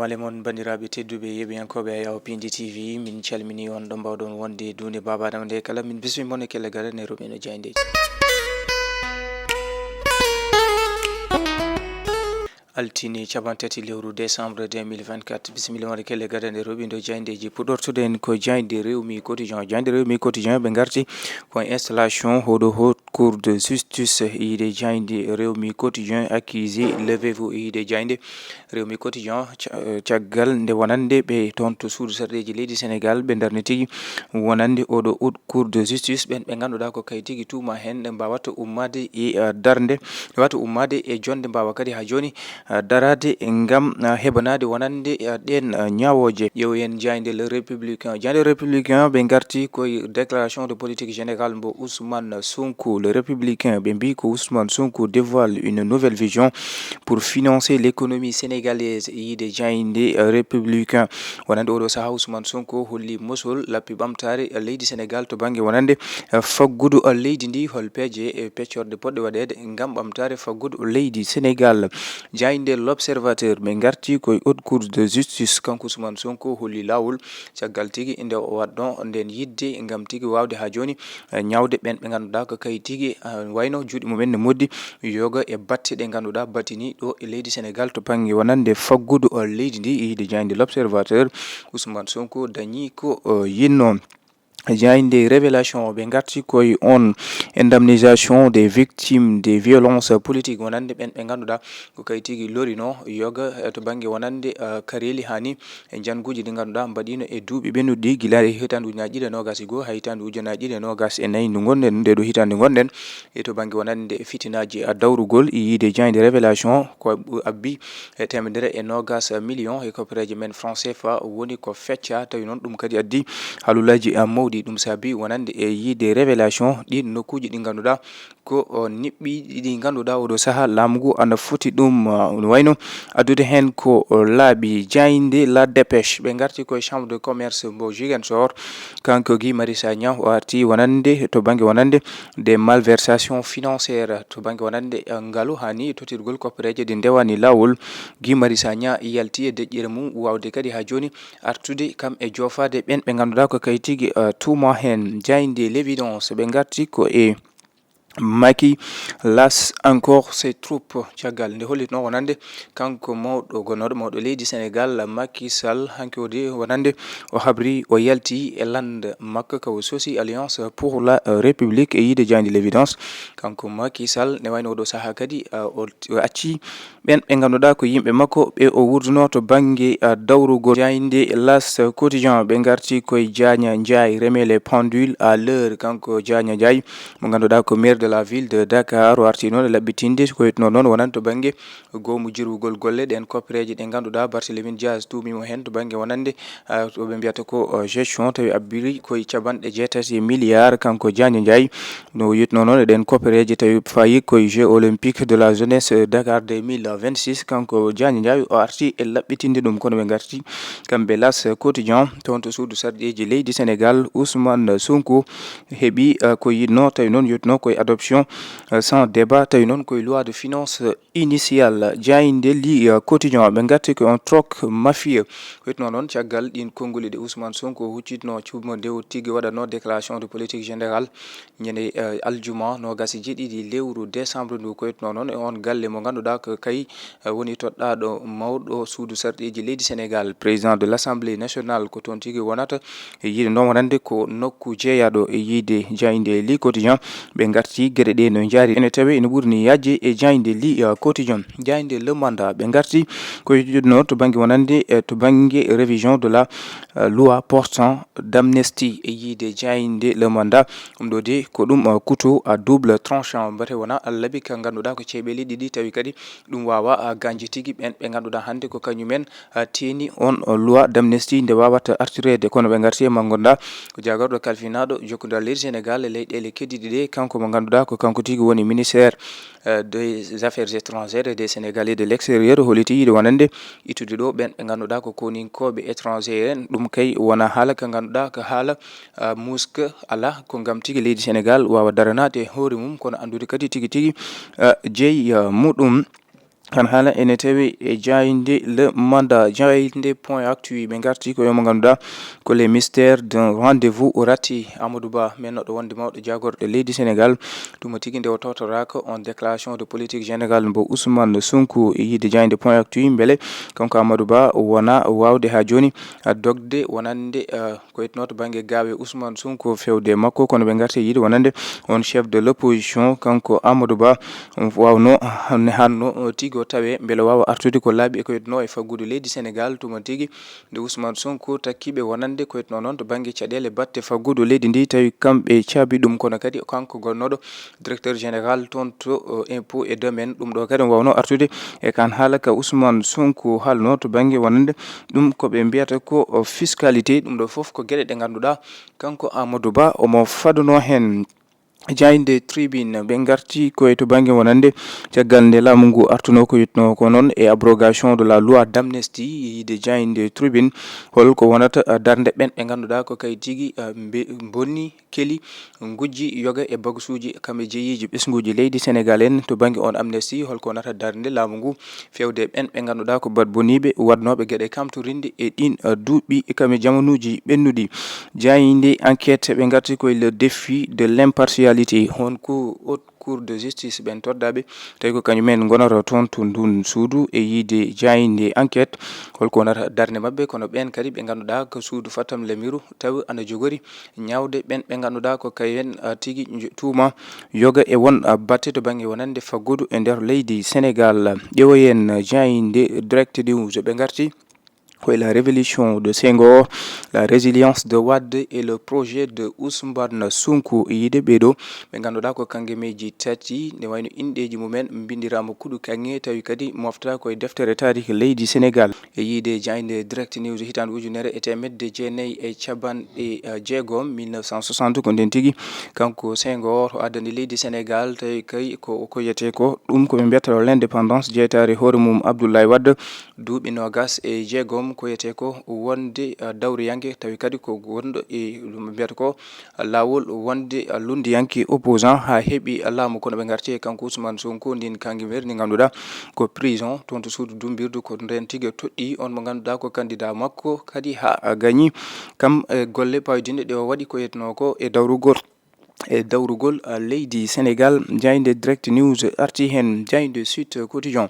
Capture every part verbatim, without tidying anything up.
Male mon, banndiraaɓe tedduɓe, yeeɓiyankooɓe Ayaw Pindi T V, min calmini on ɗo mbaawɗon wonde duunde Baaba Adama nde kala. Min bismi mon e kelle gadanɗe rewɓe no jaayndeeji. Altine capanɗe tati lewru décembre deux mille vingt-quatre. Bisimilla mon e kelle gadanɗe rewɓe no jaayndeeji. Puɗɗortuɗen ko jaaynde Rewmi Quotidien. Jaaynde Rewmi Quotidien ɓe ngarti ko installation hoɗo haute cour de justice e yiide jaaynde Rewmi Quotidien, accusé levez-vous e yiide jaaynde Rewmi Quotidien. Ca-, caggal nde wonande ɓe toon to suudu sarɗeeji leydi Sénégal, ɓe ndarni tigi wonande oɗo haute cour de justice ɓen ɓe ngannduɗaa ko kay tigi tuuma heen nde mbaawata ummaade e, eh, darnde, nde mbaawata ummaade e jonde mbaawa kadi haa jooni, eh, daraade ngam, eh, heɓanaade wonande, eh, ɗeen, eh, ñaawooje. Ƴeewen jaaynde Le Républicain. Jaaynde Républicain ɓe ngarti koye déclaration de politique générale mbo Ousmane Sonko. Le Républicain ɓe mbii ko Ousmane Sonko dévoile une nouvelle vision pour financer l'économie sénégalaise. Yiide jaaynde, eh, Républicain. Wonande oɗo sahaa, Ousmane Sonko holli mosol lappi ɓamtaare leydi Sénégal to bannge wonande, eh, faggudu leydi ndi, hol peeje e peccorɗe poɗɗe waɗeede ngam ɓamtaare faggudu leydi Sénégal. Jaaynde L'Observateur ɓe ngarti koye haute cour de justice, kanko Ousmane Sonko holli laawol caggal tigi nde o waɗno nden yiɗde ngam tigi waawde haa jooni, eh, ñaawde ɓen ɓe ngannduɗaa ko kay tigi, eh, wayno juuɗe mumen ne moddi yoga e batte ɗe ngannduɗaa batini ɗo e leydi Sénégal to bannge wonande faggudu, eh, leydi ndi. E yiide jaaynde L'Observateur, Ousmane Sonko dañi ko, eh, yiɗno. Jaaynde Révélation ɓe ngarti koye on indemnisation des victimes des violences politiques, wonande ɓen ɓe ngannduɗaa ko kay tigi lorino yoga, eh, to bannge wonande, eh, kareeli haa ni e njannguuji ɗi ngannduɗaa mbaɗiino e duuɓi ɓennuɗi, gila e hitaande ujunaaji ɗiɗi e noogas e goo haa hitaande ujunaaji ɗiɗi e noogas e nayi ndu ngonɗen, nde ɗo hitaande ngonɗen. E to bannge wonande fitinaaji, a, dawrugol, e yiide jaaynde Révélation ko abbi e teemedere e noogas million e koppereeje men franc C F A woni ko fecca, tawi noon ɗum kadi addi haalulaaji, a, mawɗi. Ɗum saabi wonande e yiide Révélation ɗiin nokkuuji ɗi ngannduɗaa ko, o, niɓɓiiɗi ɗi ngannduɗaa oɗo sahaa laamu ngu ana foti ɗum, o, no wayno addude heen ko, o, laaɓi. Jaaynde La Dépêche ɓe ngarti koye Chambre de Commerce mbo Ziguinchor. Kanko Guy Marius Sagna o arti wonande to bannge wonande des malversations financières, to bannge wonande, eh, ngalu haa ni totirgol koppereeje ɗi ndewani laawol. Guy Marius Sagna yalti e deƴƴere mum waawde kadi haa jooni artude kam e joofaade ɓeen ɓe ngannduɗaa ko kay tigi, eh, tuuma heen. Jaaynde L'Évidence ɓe ngarti ko e Macky, las encore ses troupes. Caggal nde hollitnoo wonande kanko mawɗo gonnooɗo mawɗo leydi Sénégal, Macky Sall, hanki o de wonande o habri, o yalti e lannda makko ka o sosi Alliance pour la République. E yiide jaaynde L'Évidence, kanko Macky Sall ne wayno oɗo sahaa kadi, a, o, o acci ɓen ɓe ngannduɗaa ko yimɓe makko ɓe o wurduno to bannge, a, dawrugol. Jaaynde L'As Quotidien ɓe ngarti koye Diania Ndiaye, remet les pendules à l'heure. Kanko Diania Ndiaye mo ngannduɗaa ko maire de la ville de Dakar, o arti noon e laɓɓitinde ko wiyetnoo noon wonande to bannge goomu jirwugol golle ɗeen koppereeje ɗe ngannduɗaa Barthélémy Dias tuumii mo heen to bannge wonande, a, to ɓe mbiyata ko, o, gestion, tawi abbiri koye capanɗe jeetati milliards. Kanko Diania Ndiaye no wiyetnoo noon e ɗeen koppereeje tawi fayi koye Jeux Olympiques de la Jeunesse, eh, Dakar deux mille vingt-six. Kanko Diania Ndiaye o arti e laɓɓitinde ɗum, kono ɓe ngarti kamɓe L'As Quotidien toon to suudu sarɗeeji leydi Sénégal. Ousmane Sonko heɓi, eh, ko yiɗnoo, tawi noon yetnoo koye adoption, eh, sans débat, tawi noon koye loi de finance, eh, initiale. Jaaynde li, eh, Quotidien ɓe ngarti ko un troc mafieux. Wetnoo noon caggal ɗiin konnguli ɗi Ousmane Sonko huccitnoo cuumo nde o tigi waɗatnoo déclaration de politique générale ñande, eh, aljuma noogas e jeeɗiɗi lewru décembre ndu, ko wetnoo noon e oon galle mo ngannduɗaa ko kay, eh, woni toɗɗaaɗo mawɗo suudu sarɗeeji leydi Sénégal, président de l'Assemblée nationale, ko toon tigi wonata. E yiide noon wonande ko nokku jeeyaaɗo e yiide jaaynde Le Quotidien, ɓe ngarti geɗe ɗe no njaari. Ene tawe ene ɓurni yaajde e jaaynde Le, eh, Quotidien. Jaaynde Le Mandat ɓe ngarti ko yettude noon to bannge wonande, eh, to bannge révision de la, eh, loi portant d'amnistie e yiide jaaynde Le Mandat. Ɗum ɗo de ko ɗum, uh, couteau à double tranchant, mbete wona laɓi ka ngannduɗaa ko ceeɓeli ɗiɗi, tawi kadi ɗum waawa, uh, gañde tigi ɓeen ɓe ngannduɗaa hannde ko kañumen, uh, teeni on, uh, loi d'amnistie nde waawata artireede. Kono ɓe ngarti e makko ngonɗaa ko jaagorɗo kalfinaaɗo jokkondire leydi Sénégal e leyɗeele keddiiɗe ɗe, kanko mo ngannduɗaa ko kanko tigi woni ministère, uh, des affaires étrangères et des Sénégalais de l'extérieur, holliti yiɗi wonande ittude ɗo ɓeen ɓe ngannduɗaa ko koninkooɓe étranger en. Ɗum kay wona haala ka ngannduɗaa ko haala, uh, muska, alaa ko ngam tigi leydi Sénégal waawa daranaade e hoore mum, kono anndude kadi tigi tigi, uh, jeyi, uh, muɗum. Kan haala ene tawi e jaayinde Le Mandat, jaayinde Point Actu, ɓe ngarti ko yo mo ngannduɗaa ko les mystères d'un rendez-vous raté. Amadou Ba, men noɗo wonde mawɗo jaagorɗe leydi Sénégal, tuma tigi nde o tawtoraaka on déclaration de politique générale mbo Ousmane Sonko e yiide jaayinde Point Actu, mbele kanko Amadou Ba wona waawde haa jooni a dogde wonande, ah, ko etnoo to bannge gaawe Ousmane Sonko fewde makko, kono ɓe ngarti yiide wonande on chef de l'opposition, kanko Amadou Ba, wawno ne hanno tigi o tawe mbele waawa artude ko laaɓi e ko etnoo e faggudu leydi Sénégal, tuma tigi nde Ousmane Sonko takkiiɓe wonande ko etnoo noon to bannge caɗeele batte faggudu leydi ndi, tawi kamɓe caabi ɗum, kono kadi kanko gonnooɗo directeur général toon to, o, impôt et domaine. Ɗum ɗo kadi wawno artude e kan haala ka Ousmane Sonko haalno to bannge wonande ɗum ko ɓe mbiyata ko, o, fiscalité. Ɗum ɗo fof ko geɗe ɗe ngannduɗaa kanko Amadou Ba omo faduno heen. Jaayinde Tribune, ɓe ngarti koye to bannge wonande caggal nde laamu ngu artuno ko yetno ko noon e abrogation de la loi d'amnistie. Yiide jaayinde Tribune, hol ko wonata, ah, darnde ɓen ɓe ngannduɗaa ko kay tigi, ah, mbe-, bonni, keli, ngujji, yoga e bagasuuji, kam e jeeyiiji ɓesnguuji leydi Sénégal en to bannge on amnistie, hol ko wonata darnde laamu ngu fewde ɓen ɓe ngannduɗaa ko bat boniiɓe waɗnooɓe geɗe kamtorinde e ɗin, ah, duuɓi, kam e jamanuuji ɓennuɗi. Jaayinde Enquête, ɓe ngarti koye le défi de l'impartialité. Hon ko Haute Cour de justice ɓen toddaaɓe, tawi ko kañum en ngonata toon to ndun suudu e yiide jaayinde Enquête, hol ko wonata darnde maɓɓe, kono ɓen kadi ɓe ngannduɗaa ko suudu Fatam Lemiru tawi ana jogori ñaawde ɓen ɓe ngannduɗaa ko kayen, ah, tigi njo-, tuuma yoga e won, ah, batte to bannge wonande faggudu e nder leydi Sénégal. Ƴeewoyen jaayinde Direct News, ɓe ngarti koye la révolution de Senghor, la résilience de Wade et le projet de Ousmane Sonko. E yiide ɓee ɗo ɓe ngannduɗaa ko kangemeeji tati, ne wayno inɗeeji mumen mbinndiraama kuɗu kaŋŋe, tawi kadi mofta koye deftere taariki leydi Sénégal. E yiide jaayinde Direct News, hitaande ujunere e teemedde jeenayi e capanɗe jeegom, mille neuf cent soixante, ko nden tigi kanko Senghor o addani leydi Sénégal, tawi kay ko, ko yetee ko ɗum ko ɓe mbiyata l'indépendance, jeytaare hoore mum Abdoulaye Wade, duuɓi noogas e jeegom, ko yetee ko wonde, ah, dawriyanke, tawi kadi ko wonɗo e ɗum ɓe mbiyata ko laawol wonde, ah, lunndiyanke, opposant, haa heɓi, ah, laamu, kono ɓe ngarti e kanko Ousmane Sonko ndin kangimeeri ndi ngannduɗaa ko prison, toon to suudu dummbirdu, ko nden tigi toɗɗi on mo ngannduɗaa ko candidat makko, kadi haa, ah, gañi kam e golle pawdinɗe ɗe o waɗi ko yetnoo ko e dawrugol e dawrugol, ah, leydi Sénégal. Jaayinde Direct News arti heen, jaayinde Sud Quotidien.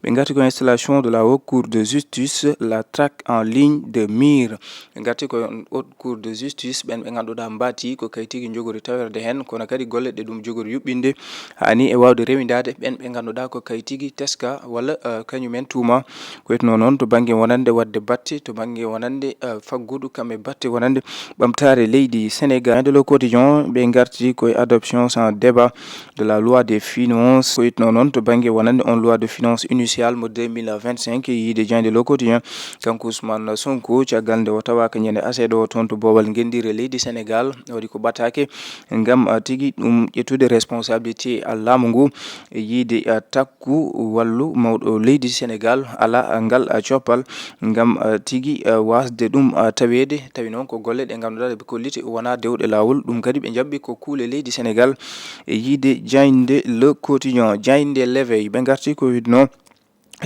Ɓe ngarti ko installation de la Haute Cour de justice, la traque en ligne de mire. Ɓe ngarti ko Haute Cour de justice, ɓen ɓe ngannduɗaa mbaati ko kay tigi njogori tawerde heen, kono kadi golle ɗe ɗum jogori yuɓɓinde, haa ni e waawde rewindaade ɓen ɓe ngannduɗaa ko kay tigi teska walla, ah, kañum en tuuma. Ko etnoo noon to bannge wonande waɗde batte, to bannge wonande, ah, faggudu kam e batte wonande ɓamtaare leydi Sénégal. De Le Quotidien, ɓe ngarti koye adoption sans débat de la loi des finances. Ko etnoo noon to bannge wonande on loi de finance initiale mo deux mille vingt-cinq, yiide jaayinde Le Quotidien. Kanko Ousmane Sonko, caggal nde o tawaaka ñande aseeɗo o toon to boowal ngenndire leydi Sénégal, o waɗi ko ɓataake ngam, ah, tigi ɗum ƴettude responsabilité, ah, laamu ngu e yiide, ah, takku wallu mawɗo leydi Sénégal alaa, ah, ngal, ah, coppal ngam, ah, tigi, ah, waasde ɗum, ah, taweede. Tawi noon ko golle ɗe ngannduɗaa ɗe ɓe kolliti wonaa dewɗe laawol. Ɗum kadi ɓe njaɓɓi ko kuule leydi Sénégal e yiide jaayinde Le Quotidien, jaayinde L'Éveil. Ɓe ngarti ko wiɗno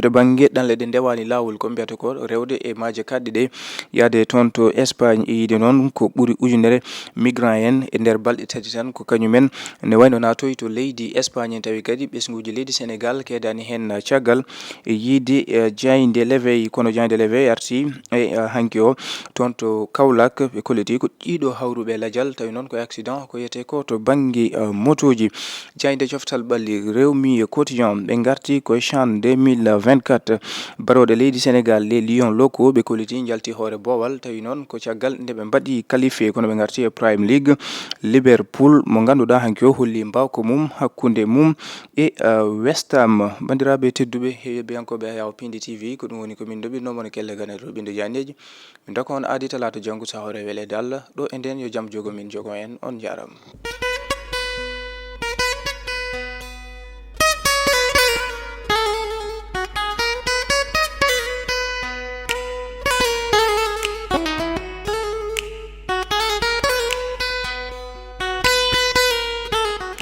to bannge ɗanle ɗe ndewaani laawol, ko mbiyata ko rewde e maaje kaɗɗe ɗe, yaade toon to Espagne. E yiide noon ko ɓuri ujunere migrant en e nder balɗe tati tan, ko kañum en ne wayno naatoy to leydi Espagne. Tawi kadi ɓesnguuji leydi Sénégal keedaani heen caggal e yiide, eh, jaayinde L'Éveil, kono jaayinde L'Éveil arti e, eh, hanki o toon to Kaolack, ɓe kolliti ko ɗiɗo hawruɓe lajal, tawi noon ko accident ko yetee ko to bannge, eh, motooji. Jaayinde coftal ɓalli Rewmi Quotidien, ɓe ngarti koye CHAN deux mille vingt-quatre. Barooɗe leydi Sénégal, les Lions locaux, ɓe kolliti njalti hoore boowal, tawi noon ko caggal nde ɓe mbaɗi qualifié, kono ɓe ngarti e Premier League. Liverpool, mo ngannduɗaa hanki o holli mbaawka mum hakkunde mum e, uh, West Ham. Banndiraaɓe tedduɓe, heɗiyankooɓe Ayaw Pindi T V, ko ɗum woni ko min ndoɓirnoo mon e kelle gane ɗo ɓinnde jaaneeji. Min ndokka on aadi talaato janngu, so hawre weleede Allah. Ɗo e nden, yo jam jogo min jogo en. On njaaraama.